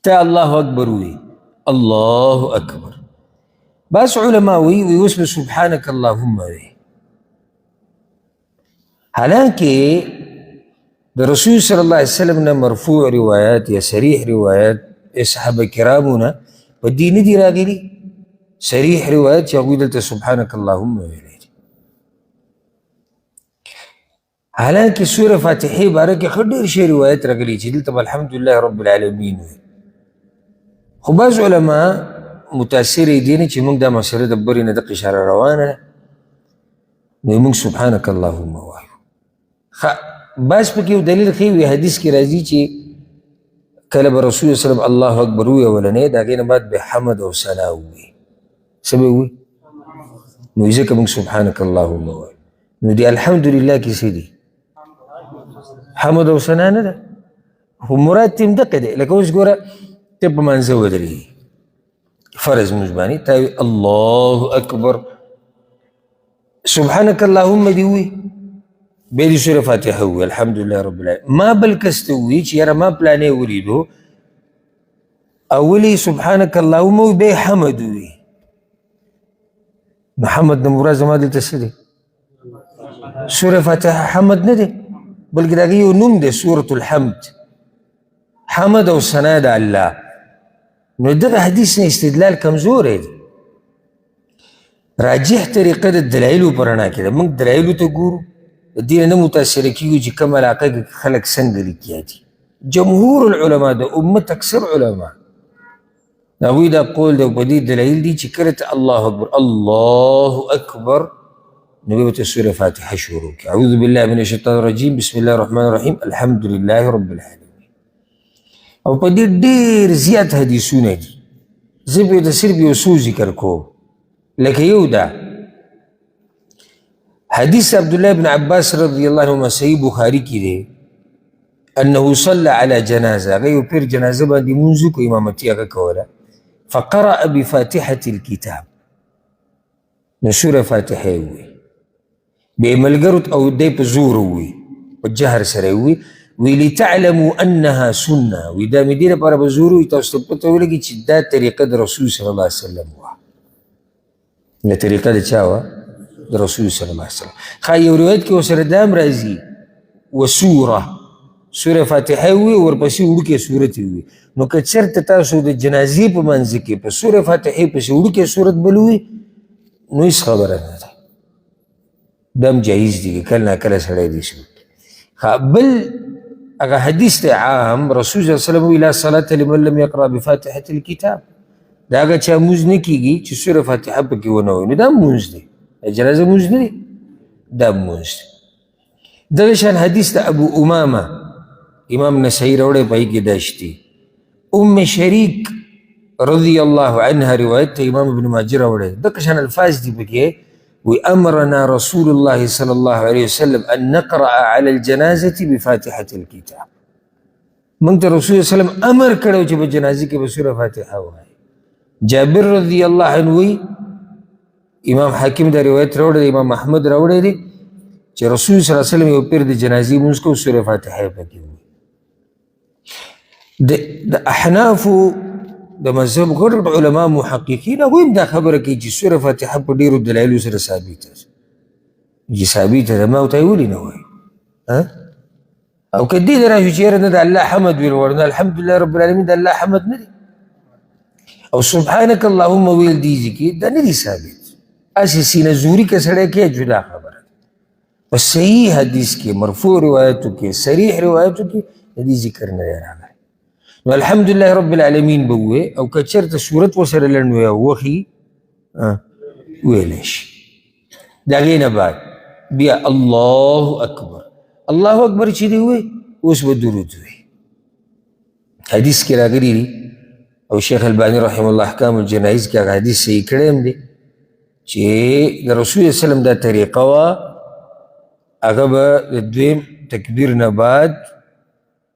ته الله اکبر وی، الله اکبر. بس علما وی وی اوس به سبحانک اللهم وی. حالانکه د رسول صلی الله علیه وسلم نه مرفوع روایت یا صریح روایت صحابه کرامو نه په دې نه دي راغلي صریح روایت چې هغوی دلته سبحانک اللهم ویلی دي. حالانکه سوره فاتحې باره کې ښه ډېر شی روایت راغلی چې دلته به الحمدلله رب العالمین وي. خو بعض علما متاثر دي نه چې موږ دا مسله د برې نه دقې اشاره روانه ده، نو موږ سبحانک اللهم وایو. ښه بعض پکې یو دلیل ښیي، وي حدیث کې راځي چې کله به رسول الله صلی الله اکبر ووایي اولنی، د هغې نه بعد به حمد او ثنا ووایي. څه به ووایي؟ نو ځکه موږ سبحانک اللهم وایو. نو دی الحمدلله کې څه دي؟ حمد او ثنا نه ده، خو مراد ترې همدقه دی. لکه اوس ګوره ته په مانځه ودرېږي فرض لمونځ باندې، تا وي الله اکبر سبحانك اللهم دې ووایي، بیا دې سوره فاتحه ووایي الحمدلله رب العالمین. ما بل کس ته ووایي چې یاره ما پلانی ولیدو، اولي سبحانك اللهم ووایي، بیا حمد ووایي. نو حمد نه مراد زما دلته څه دی؟ سوره فاتحه حمد نه دی، بلکې د هغې یو نوم دی سورة الحمد، حمد او ثنا د الله. نو دغه حدیث نه استدلال کمزوری دی. راجح طریقه د دلایلو په رڼا کې ده. موږ دلایلو ته ګورو، د دې نه متاثره کېږو چې کوم علاقه کې خلک څنګه لیکیا دي. جمهور العلماء، د امت اکثر علما، د هغوی دا قول دی او په دې دلایل دي چې کله ته الله اکبر الله اکبر، نو بیا به ته سوره فاتحه شروع کړې، اعوذ بالله من الشیطان الرجیم، بسم الله الرحمن الرحیم، الحمد لله رب العالمین. او په دې ډېر زیات حدیثونه دي، زه به د صرف یو څو ذکر کوم. لکه یو دا حدیث عبدالله بن عباس رضی الله عنهما صحیح بخاری کې دی، انه صلى على جنازه، هغه یو پیر جنازه باندې مونځ وکړو، امامتي هغه کوله، فقرأ بفاتحة الكتاب، نو سوره فاتحه یې ووایي، بیا یې ملګرو ته او دی په زور ووایي، په جهر سره یې ووایي، وی لتعلموا انها سنه، وی دا مې دې لپاره په زور ووایي تاسو ته پته ولګي چې دا طریقه د رسول صلی الله علیه وسلم وه. دا طریقه د چا وه؟ د رسول صلی الله علیه وسلم. ښه یو روایت کې ورسره دا هم راځي، وسوره، سوره فاتحه وي ورپسې وړوکی سورت وي. نو که چېرته تاسو د جنازې په منځ کې په سوره فاتحې پسې وړوکی سورت بل وي، نو هېڅ خبره نه ده، دا هم جایز دي، کله ناکله سړی دې شي. ښه بل هغه حدیث دی عام، رسول صلی الله علیه وسلم ویلي لا صلاة لمن لم یقرأ بفاتحة الکتاب، د هغه چا مونځ نه کېږي چې سوره فاتحه پکې ونه وایي. نو دا هم مونځ دی، جنازه مونځ نه دی، دا هم مونځ دی. دغه شان حدیث د ابو امامه امام نسائی راوړی، په هغې کې دا شتي. ام شریک رضی الله عنها روایت ته امام ابن ماجه راوړی، دغه شان الفاظ دي پکې، وی امرنا رسول الله صلی الله علیه وسلم ان نقرأ على الجنازة بفاتحة الكتاب. موږ ته رسول الله وسلم امر کړی چې په جنازې کې به سوره فاتحه وایي. جابر رضی الله عنه وی، امام حاکم دا روایت راوړی دی، امام احمد راوړی دی، چې رسول صلی الله علیه وسلم یو پیر د جنازې لمونځ کو سوره فاتحه یې پکې ووایي. د احنافو د مذهب غټ غټ علما محققین هغوی هم دا خبره کوي چې سوره فاتحه په ډېرو دلایلو سره ثابته ده، چې ثابته ده، ما ورته یې ولې نه وایي؟ او که دې ته راشو چې یاره نه د الله حمد ویل غواړو، نو الحمدلله رب العالمین د الله حمد نه دی، او سبحانک اللهم ویل دي ځکه دا نه دي ثابت. هسې سینه زوري که سړی کوي جدا خبره ده. په صحیح حدیث کې، مرفوع روایتو کې، صریح روایتو کې د دې ذکر نه دی راغلی. نو الحمدلله رب العالمین به ووایي، او که چېرته سورت ورسره لنډ وي او وښي ویلی شي. د هغې نه بعد بیا الله اکبر، الله اکبر چې دی ووایي، اوس به درود وي. حدیث کې راغلي دي، او شیخ الباني رحمه الله احکام الجنایز کې هغه حدیث صحیح کړی هم دی چې د رسول الله وسلم دا طریقه وه، هغه به د دویم تکبیر نه بعد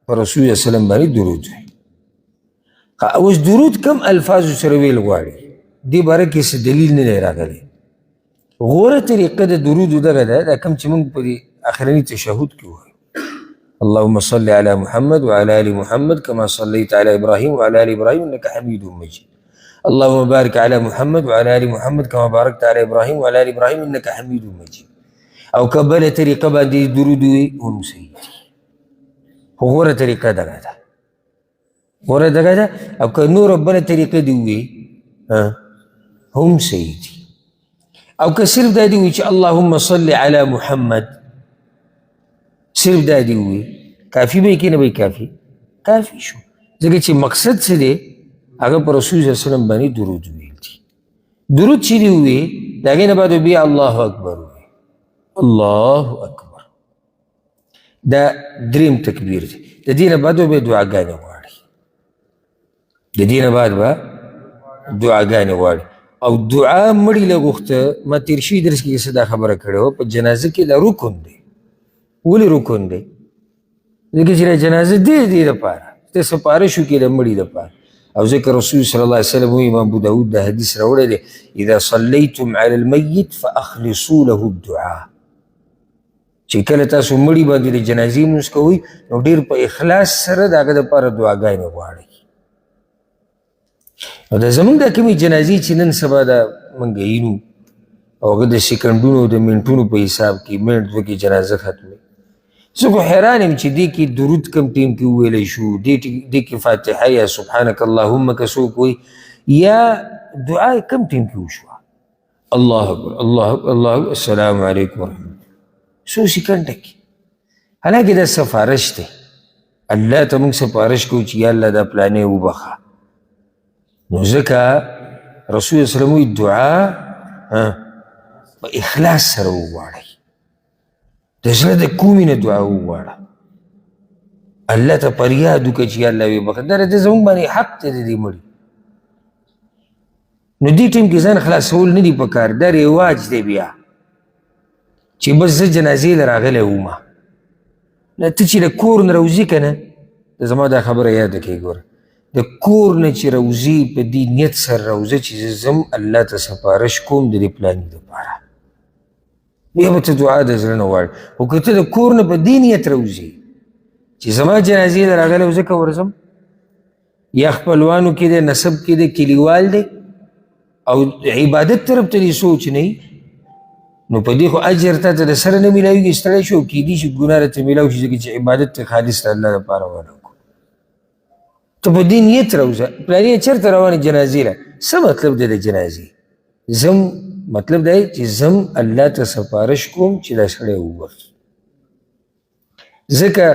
پر رسول الله وسلم باندې درود وي. اوس درود کم الفاظو سره ویل غواړي، دې باره کې څه دلیل نه دی راغلی. غوره طریقه د درود دغه ده، دا کوم چې موږ په دې اخرني تشهد کې وایو، اللهم صل على محمد وعلى آل محمد كما صليت على إبراهيم وعلى آل إبراهيم إنك حميد مجيد. اللهم بارك على محمد وعلى آل محمد كما باركت على إبراهيم وعلى آل إبراهيم إنك حميد مجيد. او که بله طریقه باندې درود وي هم صحیح دي، خو غوره طریقه دغه ده، غوره دغه ده. او که نوره بله طریقه دې ووي هم صحیح دي. او که صرف دا دې ووي چې اللهم صل على محمد، صرف دا دې ووي کافي به یې که نه به یې کافي؟ کافي شو، ځکه چې مقصد څه دی؟ هغه پر رسول صلی الله علیه وسلم باندې درود ویل دي. درود چې دې ووي د هغې نه بعد بیا الله اکبر ووي، الله اکبر، دا دریم تکبیر دی. د دې نه بعد به دعاګانې غواړي، د دې نه بعد به دعاګانې غواړي. او دعا مړي له غوښته، ما تېر شوي درس کې څه دا خبره کړې وه، په جنازه کې دا رکن دی. ولې رکن دی؟ ځکه چې دا جنازه دی دې دپاره ته سپارش وکړي د مړي دپاره. او ځکه رسول صلی الله علیه وسلم امام ابو داود دا حدیث راوړی دی، اذا صلیتم علی المیت فاخلصوا له الدعاء، چې کله تاسو مړي باندې د جنازې لمونځ کوئ نو ډېر په اخلاص سره د هغه دپاره دعاګانې غواړئ. نو دا زمونږ دا کومې جنازې چې نن سبا دا موږ وینو او هغه د سیکنډونو د منټونو په حساب کې منټ دوه کې جنازه ختموي، زه خو حیران یم چې دې کې درود کم ټیم کې وویلی شو، دې کې فاتحه یا سبحانک اللهم که څوک وایي یا دعا یې کم ټیم کې وشوه، الله اکبر الله اکبر الله اکبر السلام علیکم ورحمة الله، څو سیکنډه کې. حالانکه دا سفارش دی، الله ته موږ سفارش کوو چې یا الله دا پلانې وبخښه. نو ځکه رسول الله صلی الله علیه وسلم وایي دعا په اخلاص سره وغواړئ، د زړه د کومې نه دعا وغواړه، الله ته فریاد وکړه چې یا الله ویې بخښه، دا د زموږ باندې حق دی د دې مړي. نو دې ټیم کې ځان خلاصول نه دي پکار، دا رواج دی بیا چې بس زه جنازې له راغلی وم. نه ته چې له کور نه راوځي که نه، زما دا خبره یاده کړئ، ګوره د کور نه چې راوځي په دې نیت سره راوځه چې زه ځم الله ته سفارش کوم د دې پلاني دپاره، بیا به ته دعا د زړه نه غواړې. خو که ته د کور نه په دې نیت راوځي چې زما جنازې له راغلی وم ځکه ورځم، یا خپلوانو کې دی، نسب کې دی، کلیوال دی، او عبادت طرف ته دې سوچ نه وي، نو په دې خو اجر تا ته د سره نه میلاویږي، ستړی شو، کېدی شي ګناه راته میلاو شي، ځکه چې عبادت ته خالص د الله دپاره ونه کړو. ته په دې نیت راوځه، پلانیه چېرته روانې جنازې له، څه مطلب دی د جنازې؟ زم مطلب دی چې زم الله ته سفارش کوم چې دا سړی وبخښي. ځکه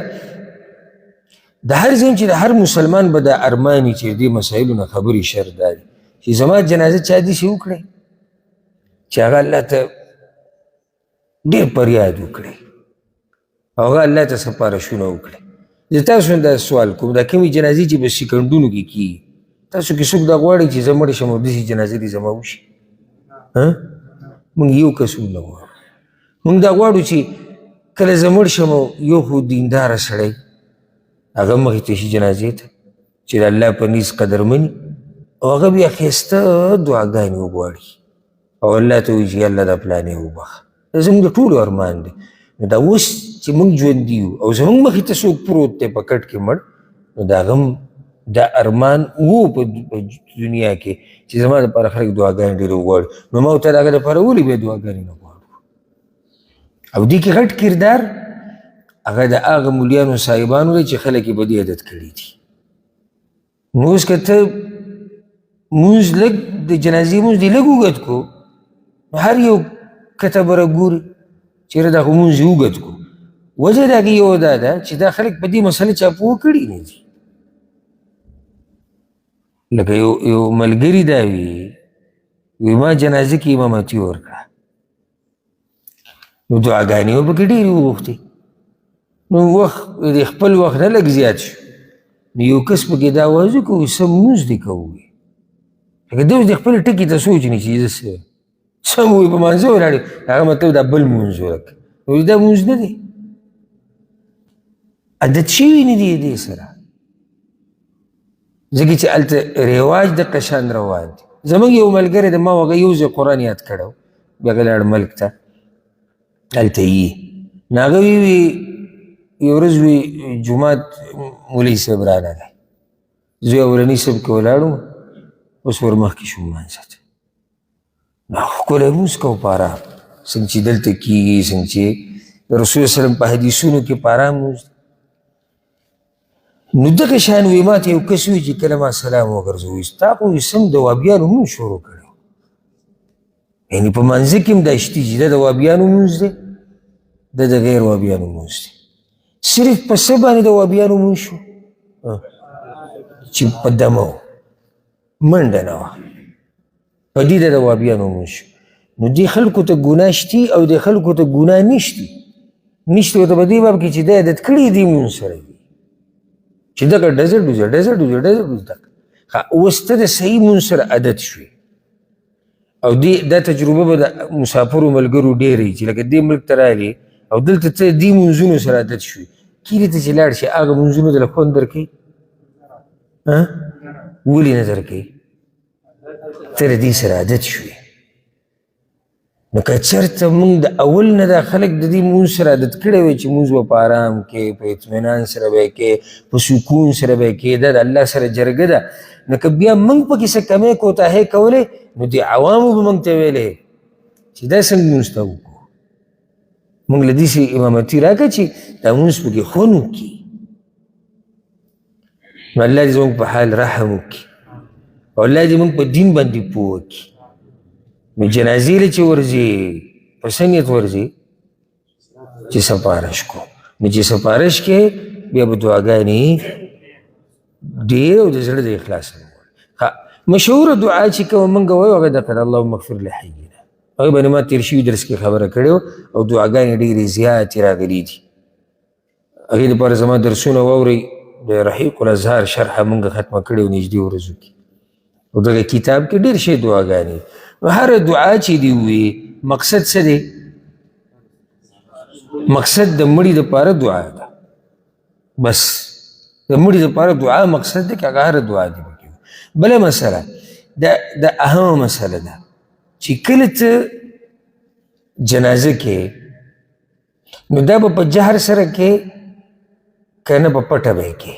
د هر ځای چې د هر مسلمان به دا ارمان وي چې دې مسایلو نه خبرې شر دا دي چې زما جنازه چا داسې وکړي چې هغه الله ته ډېر فریاد وکړي او هغه الله ته سفارشونه وکړي. زه تاسو نه دا سوال کوم، دا کومې جنازې چې په سیکنډونو کې کېږي، تاسو کې څوک دا غواړي چې زه مړ شم او داسې جنازه دې زما وشي؟ موږ یو کس هم نه غواړو. موږ دا غواړو چې کله زه مړ شم یو خو دینداره سړی هغه مخې ته شي جنازې ته چې د الله په نیز قدرمن او هغه بیا ښایسته دعاګانې وغواړي او الله ته ووایي چې یا الله دا پلانې وبخښه. دا زموږ د ټولو ارمان دی. نو دا اوس چې موږ ژوندي یو او زموږ مخې ته څوک پروت دی په کټ کې مړ، نو د هغه هم دا ارمان و په دنیا کې چې زما دپاره خلک دعاګانې ډېرې وغواړي، نو ما ورته د هغه دپاره ولې بیا دعاګانې نه غواړو؟ او دې کې غټ کردار هغه د هغه مولیانو صاحبانو دی چې خلک یې په دې عادت کړي دي. نو اوس که ته مونځ لږ د جنازې مونځ دې لږ اوږد کړو، نو هر یو کته بره ګوري چېرې دا خو مونځ یې اوږد کړو. وجه د هغې یوه دا ده چې دا خلک په دې مسله چا پوه کړي نه دي. لکه یو ملګري دا وي ما جنازه کې امامتي ورکړه، نو دعاګانې یې پکې ډېرې وغوښتې، نو وخت د خپل وخت نه لږ زیات شو، نو یو کس پکې دا واز وکړو سم لمونځ دې کوو، لکه دی اوس د خپل ټکي ته سوچ نه چې زه څه سم وایي په مانځه ولاړ یم، هغه مطلب دا بل لمونځ ورکړه، نو دا لمونځ نه دی، عادت شوي نه دی دې سره، ځکه چې هلته رواج د قشان روان دی. زموږ یو ملګری د ما هغه یو ځای قرآن یاد کړی، بیا هغه لاړ ملک ته، هلته یې نو هغه وی یو ورځ وي جومات مولوي صاحب رانغی، زه اولني صف کې ولاړم، اوس ور مخکې شوم لمانځه ته. نو ښکلی لمونځ کوو په آرام، څنګه چې دلته کېږي، څنګه چې د رسول الله وسلم په حدیثونو کې په آرام لمونځ. نو دغه شان وي ما ته یو کس وي چې کله ما سلام وګرځوي، ستا خو یې سم د وابیانو لمونځ شروع کړی، یعنې په منځ کې هم دا شتي چې دا د وابیانو لمونځ دی، دا د غیر وابیانو لمونځ دی. صرف په څه باندې د وابیانو لمونځ شو؟ چې په دمه و، منډه نه وه، په دې د وابیانو لمونځ شو. نو دې خلکو ته ګناه شتي او دې خلکو ته ګناه نشتي، نشته ورته په دې باب کې چې دی عادت کړی دې لمونځ سره دي چې دغه ډزه ډوزه ډزه ډوزه ډزه ډوزه دغه. اوس ته د صحیح لمونځ سره عادت شوې، او دې دا تجربه به د مسافرو ملګرو ډېره وي چې لکه دې ملک ته راغلې او دلته ته دې لمونځونو سره عادت شوې، کلي ته چې لاړ شې هغه لمونځونو ته خوند درکوي؟ ولې نه درکوي؟ ته له دې سره عادت شوې. نو که چېرته موږ د اول نه دا خلک د دې لمونځ سره عادت کړی وی چې لمونځ به په آرام کې، په اطمینان سره به یې کې، په سکون سره به یې کې، دا د الله سره جرګه ده، نو که بیا موږ پکې څه کمی کوتاهی کولې نو دې عوامو به موږ ته ویلې چې دا څنګه لمونځ ته وکړو، موږ له داسې امامتي راکړه چې دا لمونځ پکې خوند وکړي. نو الله دې زموږ په حال رحم وکړي او الله دې موږ په دین باندې پوه کړي. نو جنازې له چې ورځي په څه نیت ورځي؟ چې سفارش کو. نو چې سفارش کې بیا به دعاګانې ډېر او د زړه د اخلاص سره وغواړي. مشهوره دعا چې کومه موږ وایو هغه دغه ده، اللهم اغفر لحینا. هغې باندې ما تېر شوي درس کې خبره کړې وه او دعاګانې ډېرې زیاتې راغلي دي. هغې لپاره زما درسونه واورئ، د رحیق الازهار شرحه موږ ختمه کړې وه نږدې ورځو کې، او دغه کتاب کې ډېر شی دعاګانې. نو هره دعا چې دې ووي مقصد څه دی؟ مقصد د مړي دپاره دعا ده، بس د مړي دپاره دعا مقصد دی که هغه هره دعا دې پکې. بله مسله دا اهمه مسله ده چې کله ته جنازه کې نو دا به په جهر سره کې که نه په پټه به یې کې.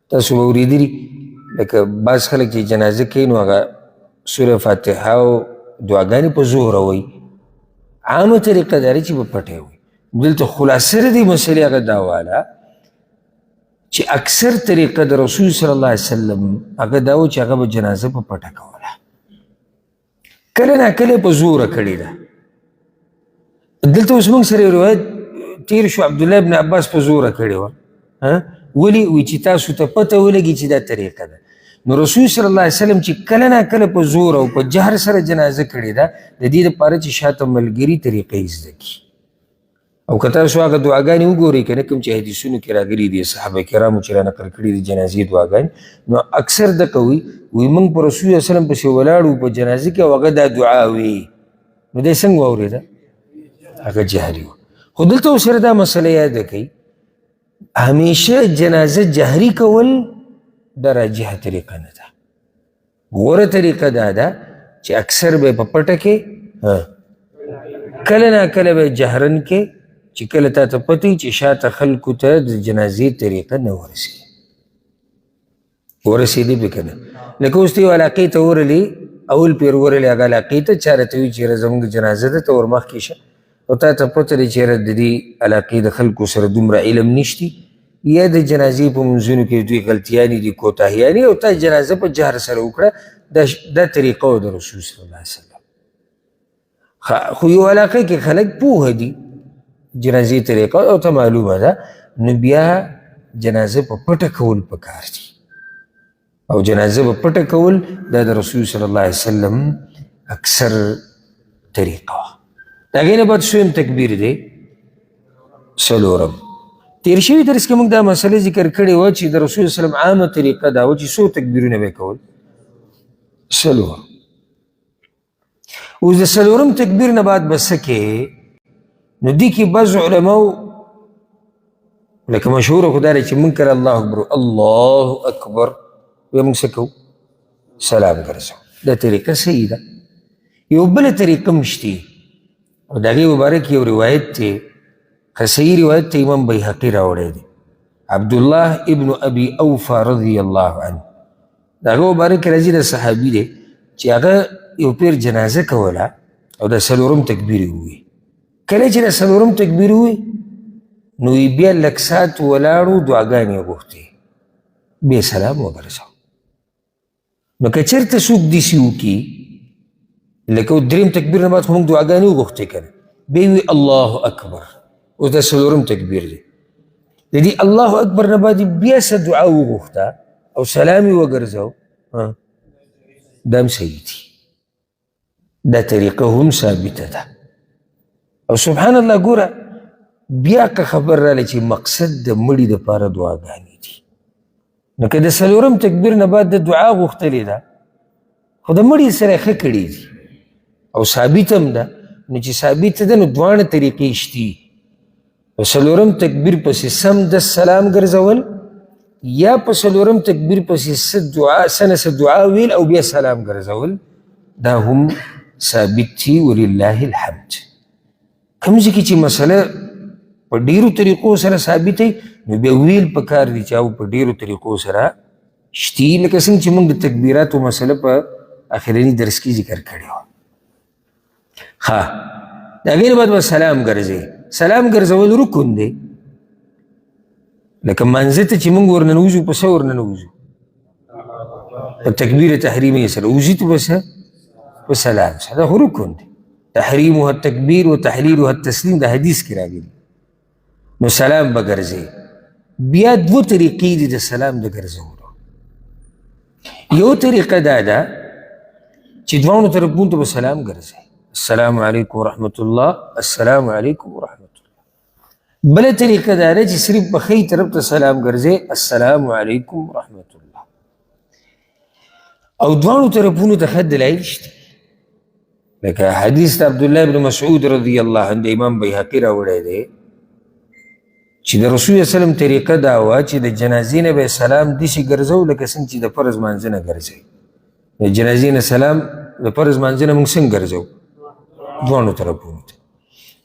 تاسو به اورېدلي لکه بعض خلک چې جنازه کوي نو هغه سوره فاتحه او دعاګانې په زوره وایي. عامه طریقه دا ده چې په پټه یې وایي. دلته خلاصه د دې مسلې هغه دا واله چې اکثر طریقه د رسول صلی الله علیه وسلم هغه دا و چې هغه به جنازه په پټه کوله، کله نا کله په زوره کړې ده. دلته اوس موږ سره یو روایت تېر شو، عبدالله ابن عباس په زوره کړې وه. ولې؟ وایي چې تاسو ته پته ولګي چې دا طریقه ده. نو رسول صلی الله علیه وسلم چې کله نا کله په زور او په جهر سره جنازه کړې ده د دې لپاره چې شاته ملګري طریقه یې زده کړي. او که تاسو هغه دعاګانې وګورئ که نه کوم چې حدیثونو کې راغلي دي، صحابه کرامو چې را نقل کړي دي جنازې دعاګانې، نو اکثر دغه وي، وایي موږ په رسول الله وسلم پسې ولاړ وو په جنازه کې او هغه دا دعا وي. نو دی څنګه واورېده؟ هغه جهري و. خو دلته ورسره دا مسله یاده کړئ، همیشه جنازه جهري کول دا راجحه طریقه نه ده. غوره طریقه دا ده چې اکثر به په پټه کې، کله نا کله به جهرن کې، چې کله تا ته پته وي چې شاته خلکو ته د جنازې طریقه نه ورسي، ورسېدې به که نه. لکه اوس ته یو علاقې ته ورغلې، اول پېر ورغلې هغه علاقې ته، چا راته وایي چې یاره زموږ جنازه ده، ته ور مخکې شه، او تا ته پته ده چې یاره د دې علاقې د خلکو سره دومره علم نشتي، یا د جنازې په منځونو کې دوی غلطیانې دي، کوتاهیانې، او تا جنازه په جهر سره وکړه، دا طریقه وه د رسول صلی الله علیه وسلم. خو یو علاقه کې خلک پوه دي جنازې طریقه او ته معلومه ده، نو بیا جنازه په پټه کول پکار دي، او جنازه په پټه کول دا د رسول صلی الله علیه وسلم اکثر طریقه وه. د هغې نه بعد څویم تکبیر دی؟ څلورم. تېر شوي درس کې موږ دا مسله ذکر کړې وه چې د رسول صلی الله علیه وسلم عامه طریقه دا وه چې څو تکبیرونه به یې کول؟ څلور. اوس د څلورم تکبیر نه بعد به څه کې؟ نو دې کې بعض علماو لکه مشهوره خو دا ده چې موږ کله الله اکبر الله اکبر بیا موږ څه کوو؟ سلام ګرځو. دا طریقه صحیح ده. یو بله طریقه هم شته او د هغې مبارک یو روایت دی، صحیح روایت ته امام بیهقي راوړی دی، عبدالله ابن ابي اوفا رضی الله عنه، د هغه مبارک راځي، د صحابي دی چې هغه یو پیر جنازه کوله او د څلورم تکبیر یې وویل. کله چې د څلورم تکبیر وویل نو یې بیا لږ ساعت ولاړو، دعاګانې یې غوښتې، بیا سلام وګرځاو. نو که چېرته څوک داسې وکړي لکه دریم تکبیر نه بعد خو موږ دعاګانې وغوښتې که نه، بیا وي الله اکبر، اوس دا څلورم تکبیر دی، د دې الله اکبر نه بعد بیا څه دعا وغوښته او سلام یې وګرځاو، دا هم صحیح دي، دا طریقه هم ثابته ده. او سبحان الله ګوره بیا که خبر راغله چې مقصد د مړي دپاره دعاګانې دي، نو که د څلورم تکبیر نه بعد د دعا غوښتلې ده خو د مړي سره ښه کړې دي او ثابت هم ده، نو چې ثابته ده نو دواړه طریقې شتي، په څلورم تکبیر پسې سم د سلام ګرځول یا په څلورم تکبیر پسې څه دعا څه نه څه دعا ویل او بیا سلام ګرځول، دا هم ثابت دي ولله الحمد. کوم ځای کې چې مسله په ډېرو طریقو سره ثابته وي نو بیا ویل پکار دي چې او په ډېرو طریقو سره شتي، لکه څنګه چې موږ د تکبیراتو مسله په اخرني درس کې ذکر کړې وه. ښه، د هغې نه بعد به سلام ګرځي. سلام ګرځول رکن دی، لکه مانځه ته چې موږ ورننوځو په څه ورننوځو؟ په تکبیر تحریمي سره وځي ته په څه؟ په سلام سره، دا خو رکن دی. تحریمها التکبیر و تحلیلها التسلیم، د حدیث کې راغلي. نو سلام به ګرځي. بیا دوه طریقې دي د سلام د ګرځولو. یو طریقه دا ده چې دواړو طرفونو ته به سلام ګرځي، السلام علیکم ورحمت الله، السلام علیکم ورحمت الله. بله طریقه دا ده چې صرف په ښی طرف ته سلام ګرځي، السلام علیکم ورحمت الله. او دواړو طرفونو ته ښه دلایل شته، لکه حدیث د عبدالله بن مسعود رضی الله عنه د امام بیهقي راوړی دی چې د رسول الله وسلم طریقه دا وه چې د جنازې نه به یې سلام داسې ګرځو لکه څنګه چې د فرض لمانځه نه ګرځوي. د جنازې نه سلام د فرض لمانځه نه موږ څنګه ګرځو؟ دواړو طرفونو ته.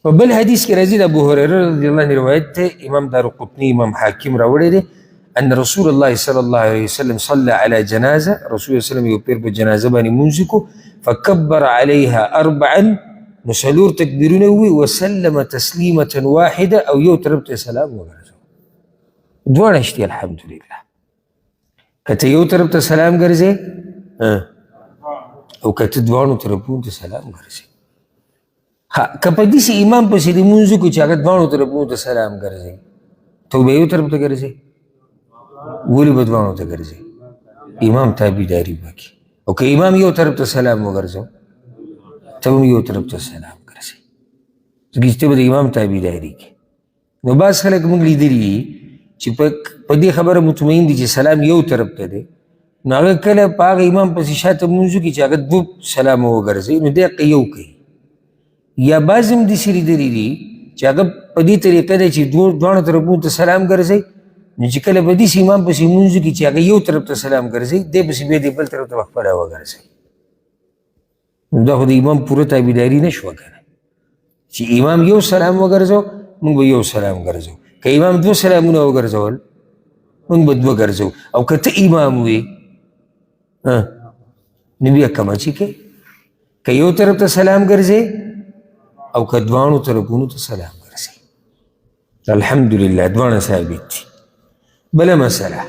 په بل حدیث کې راځي د ابو هریره رضی الله عنه روایت دی، امام دارقطني امام حاکم راوړی دی، ان رسول الله صلی الله علیه وسلم صلى على جنازه، رسول الله صلی الله علیه وسلم یو پیر په جنازه باندې مونځ وکړو، فکبر علیها اربعا، نو څلور تکبیرونه ووي، وسلم تسلیمة واحده، او یو طرف ته سلام وګرځو. دواړه شته الحمدلله. که ته یو طرف ته سلام ګرځې او که ته دواړو طرفونو ته سلام ګرځې. که په داسې امام پسې دې مونځ وکړو چې هغه دواړو طرفونو ته سلام ګرځي، ته به یو طرف ته ګرځې؟ ولې به دواړو ته ګرځې؟ امام تابعداري به کوي. او که امام یو طرف ته سلام وګرځو، ته هم یو طرف ته سلام ګرځې، ځکه چې ته به د امام تابعداري کوې. نو بعض خلک موږ لیدلي دي چې په دې خبره مطمئن دي چې سلام یو طرف ته دی، نو هغه کله په هغه امام پسې شاته مونځ وکړي چې هغه دوه سلامه وګرځوي، نو دی هغه یو کوي. یا بعض هم داسې لیدلي دي چې هغه په دې طریقه دی چې دواړو طرفونو ته سلام ګرځوي، نو چې کله په داسې امام پسې مونځ وکړي چې هغه یو طرف ته سلام ګرځوي، دی پسې بیا دې بل طرف ته خپله وګرځوي. نو دا خو د امام پوره تابعداري نه شوه که نه، چې امام یو سلام وګرځو موږ به یو سلام ګرځو، که امام دوه سلامونه وګرځول موږ به دوه ګرځو، او که ته امام وې نو بیا کومه چې کوې، که یو طرف ته سلام ګرځې او که دواړو طرفونو ته سلام ګرځې. الحمدلله دواړه ثابت دي. بله مسله،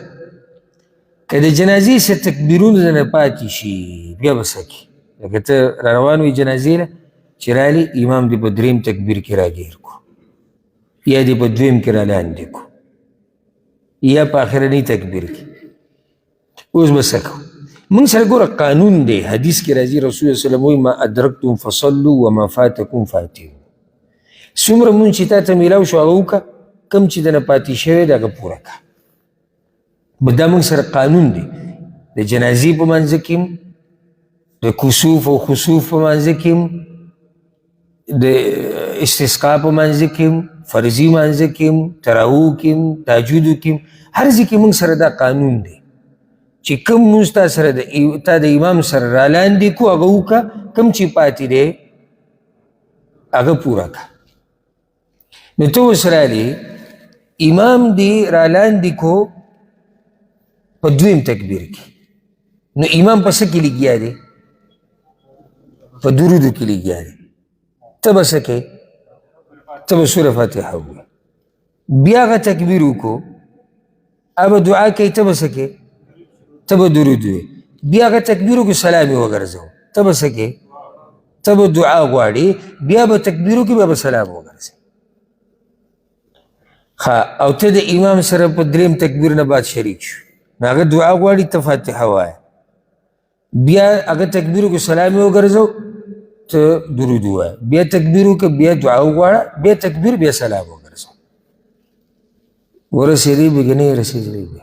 که د جنازې څه تکبیرونه نه پاتې شي بیا به څه کوې؟ لکه ته را روان وې جنازې له، چې رالې امام دې په دریم تکبیر کې راګیر کړو، یا دې په دویم کې را لاندې کړو، یا په آخرني تکبیر کې، اوس به څه کوو؟ موږ سره ګوره قانون دی، حدیث کې راځي رسول الله صلی الله علیه وسلم وایي ما ادرکتم فصلوا وما فاتکم فاتموا. څومره مونځ چې تا ته میلاو شو هغه وکړه، کوم چې دنه پاتې شوی دی هغه پوره کړه. دا موږ سره قانون دی، د جنازې په منځ کې هم، د کسوف او خسوف په منځ کې هم، د استسقا په منځ کې هم، فرضي منځ کې هم، تراوو کې هم، تهجدو کې هم، هر ځای کې موږ سره دا قانون دی چې کوم مونځ تا سره تا د امام سره رالاندې کړو هغه وکړه، کوم چې پاتې دی هغه پوره کړه. نو ته اوس راغلې، امام دې رالاندې کو په دویم تکبیر کې، نو امام په څه کې لګیا دی؟ په درودو کې لګیا دی. ته به څه کوې؟ ته به سوره فاتحه ووایې، بیا هغه تکبیر وکړو، هغه به دعا کوي، ته به څه کوې؟ ته به درود ووایې، بیا هغه تکبیر وکړو، سلام یې وګرځوو، ته به څه کوې؟ ته به دعا غواړې، بیا به تکبیر وکړې، بیا به سلام وګرځې. ښه، او ته د امام سره په دریم تکبیر نه بعد شریک شو، نو هغه دعا غواړي، ته فاتحه وایه، بیا هغه تکبیر وکړو، سلام یې وګرځوو، ته درود ووایه، بیا تکبیر وکړه، بیا دعا وغواړه، بیا تکبیر، بیا سلام وګرځوه. ورسېدې به که نه یې رسېدلی به؟